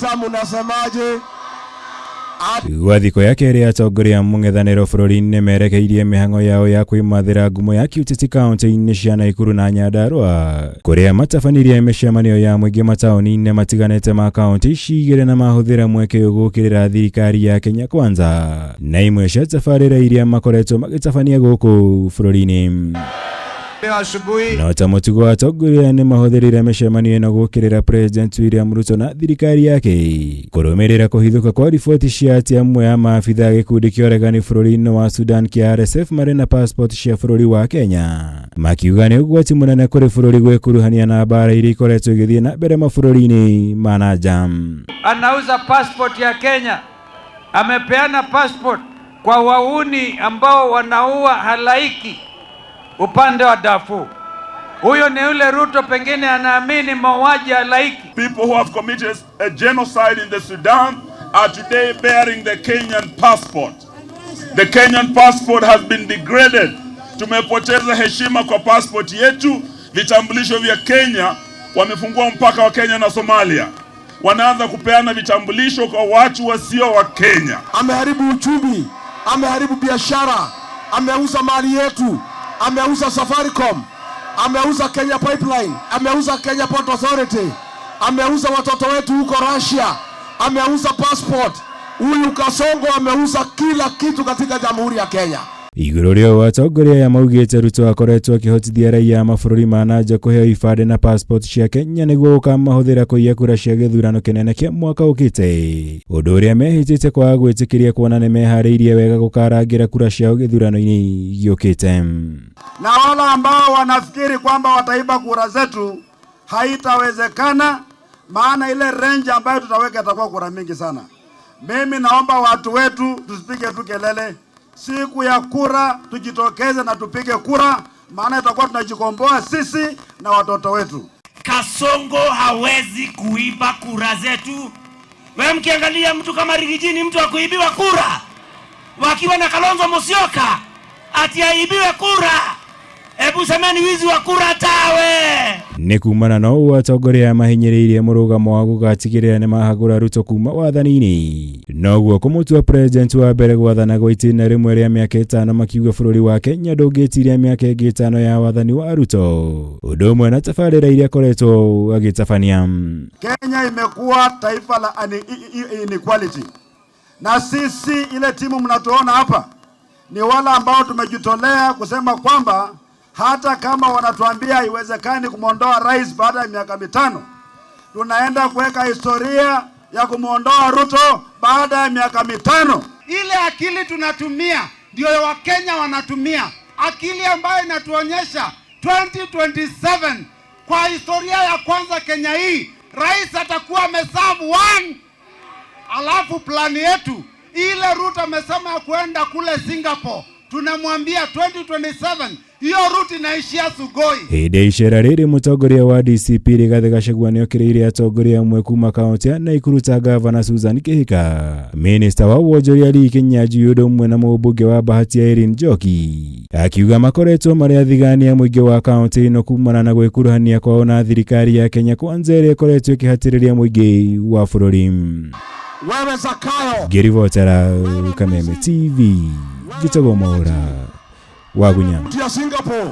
Munasemaje? Gwa thikũ ya kerĩ, atongoria a mũng'ethanĩro bũrũri-inĩ merekeirie mĩhang'o yao ya kwĩmathĩra ngumo ya kĩũteti kaunti-inĩ cia Naikuru na Nyandarua, kũrĩa matabanirie mĩcemanio ya mũingĩ mataũni-inĩ matiganĩte ma kaunti ici igĩrĩ, na mahũthĩra mweke ũyũ gũũkĩrĩra thirikari ya Kenya Kwanza na imwe cia tabarĩra iria makoretwo magĩtabania gũkũ bũrũri-inĩ. Leo asubuhi. No ta mũtugo, atongoria nĩ mahũthĩrire mĩcemanio ĩno gũũkĩrĩra President William Ruto na thirikari yake, kũrũmĩrĩra kũhithũka kwa riboti cia atĩ amwe a maabitha a gĩkundi kĩa ũregani bũrũri-inĩ wa Sudan kĩa RSF marĩ na passport cia bũrũri wa Kenya, makiuga nĩ ũgwati mũnene kũrĩ bũrũri gwĩkuruhania na mbara iria ikoretwo igĩthiĩ na mbere mabũrũri-inĩ ma na nja. Anauza passport ya Kenya, amepeana passport kwa wauni ambao wanaua halaiki upande wa Darfur. Huyo ni yule Ruto pengine anaamini mauaji ya halaiki. People who have committed a genocide in the Sudan are today bearing the Kenyan passport. The Kenyan passport has been degraded. Tumepoteza heshima kwa passport yetu. Vitambulisho vya Kenya, wamefungua mpaka wa Kenya na Somalia, wanaanza kupeana vitambulisho kwa watu wasio wa Kenya. Ameharibu uchumi, ameharibu biashara, ameuza mali yetu, ameuza Safaricom, ameuza Kenya Pipeline, ameuza Kenya Port Authority, ameuza watoto wetu huko Russia, ameuza passport. Huyu Kasongo ameuza kila kitu katika Jamhuri ya Kenya. Igũrũ rĩa ũũ, atongoria aya maugĩte Ruto akoretwo akĩhotithia raia a mabũrũri ma na nja kũheo ibandĩ na passport cia Kenya nĩguo gũkamahũthĩra kũiya kura cia gĩthurano kĩnene kĩa mwaka ũkĩte, ũndũ ũrĩa mehĩtĩte kwaga gwĩtĩkĩria, kuona nĩ meharĩirie wega gũkarangĩra kura ciao gĩthurano-inĩ gĩũkĩte. Na wale ambao wanafikiri kwamba wataiba kura zetu, haitawezekana, maana ile range ambayo tutaweka itakuwa kura mingi sana. Mimi naomba watu wetu tusipige tu kelele. Siku ya kura tujitokeze na tupige kura, maana itakuwa tunajikomboa sisi na watoto wetu. Kasongo hawezi kuiba kura zetu. Wewe mkiangalia mtu kama Riggy G ni mtu wa kuibiwa kura, wakiwa na Kalonzo Musyoka ati aibiwe kura? Hebu semeni wizi wa kura tawe. Nĩ kumana na ũũ, atongoria aya mahinyĩrĩirie mũrũgamo wa gũgatigĩrĩra nĩ mahagũra Ruto kuma wathani-inĩ, noguo kũmũtua president wa mbere gwathana gwa itĩna rĩmwe rĩa mĩaka 5, makiuga bũrũri wa Kenya ndũngĩtiria mĩaka ĩngĩ 5 ya wathani wa Ruto, ũndũ ũmwe na tabarĩra iria akoretwo agĩtabania. Kenya imekuwa taifa la inequality, na sisi ile timu mnatuona hapa ni wale ambao tumejitolea kusema kwamba hata kama wanatuambia haiwezekani kumwondoa rais baada ya miaka 5, tunaenda kuweka historia ya kumwondoa Ruto baada ya miaka 5. Ile akili tunatumia ndio Wakenya wanatumia, akili ambayo inatuonyesha 2027 kwa historia ya kwanza Kenya hii rais atakuwa ameserve one. Alafu plani yetu ile Ruto amesema ya kuenda kule Singapore, tunamwambia 2027 hiyo route inaishia Sugoi. Hĩndĩ ya icera rĩrĩ, mũtongoria wa DCP Rigathĩ Gachagua nĩokĩrĩire atongoria amwe kuma kaunti ya Naikuru ta Gavana Susan Kihika, minista wa wonjoria Lee Kinyanjui, ũndũ ũmwe na mũmbunge wa Bahati Irene Njoki, akiuga makoretwo marĩ athigani a mũingĩ wa kaunti ĩno kumana na gwĩkuruhania kwao na thirikari ya Kenya Kwanza ĩrĩa ĩkoretwo ĩkĩhatĩrĩria mũingĩ wa bũrũri. Wewe Zakayo, Ngĩribotera Kameme TV, njĩtagwo Mwaũra Wagunya. Ya Singapore.